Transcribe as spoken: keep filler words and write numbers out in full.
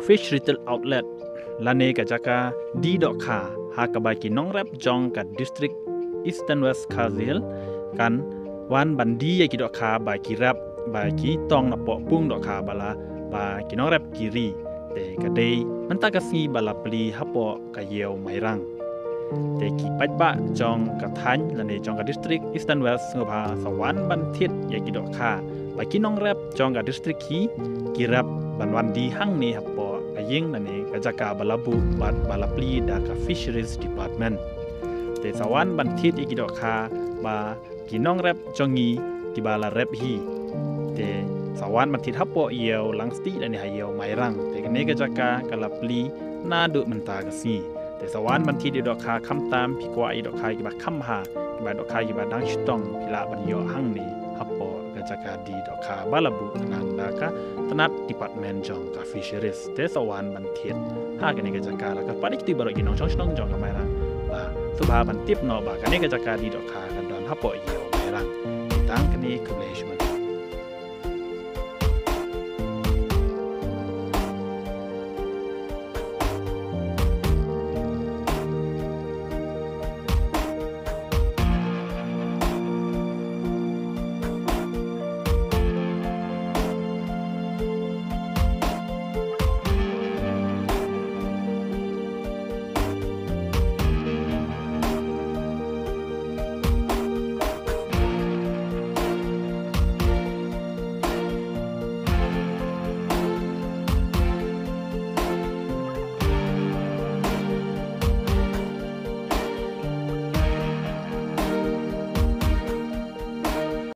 Fish Retail Outlet lane ka jaka die dohkha ha kaba ki nongrep jong ka district Eastern West Khasi Hills kan wan ban die ïa ki dohkha ba ki rep ba ki tong napoh pung dohkha ba la ba ki nongrep ki ri. Te ka dei mynta ka sngi ba la plie hapoh ka ïew Mairang. Te ki paidbah jong ka thaiñ lane jong ka district Eastern West sngewbha sa wan ban thied ïa ki dohkha ba ki nongrep jong ka district hi ki rep ban wan die hangne hapoh ka ïing lane ka jaka ba la buh bad ba la plie da ka Fisheries Department. Te sa wan ban thied ïa ki dohkha ba ki nongrep jong ngi kiba la rep hi. Te sa wan ban thied hapoh ïew Langstieh lane ha ïew Mairang. Te kane ka jaka ka la plie naduh mynta ka sngi. Te sa wan ban thied ïa ki dohkha khamtam phi kwah ïa ki dohkha kiba kham bha, kiba dohkha kiba dang shitom phi lah ban ïoh hangne hapoh ka jaka die dohkha ba la buh khnang da ka tnat department jong ka Fisheries. Te sa wan ban thied ha kane ka jaka. La ka pyrshah ïa ki baroh ki nongshong shnong jong ka Mairang ba sngewbha ban tip noh ba kane ka jaka die dohkha ka don hapoh ïew Mairang. Tang kane, khublei shibun.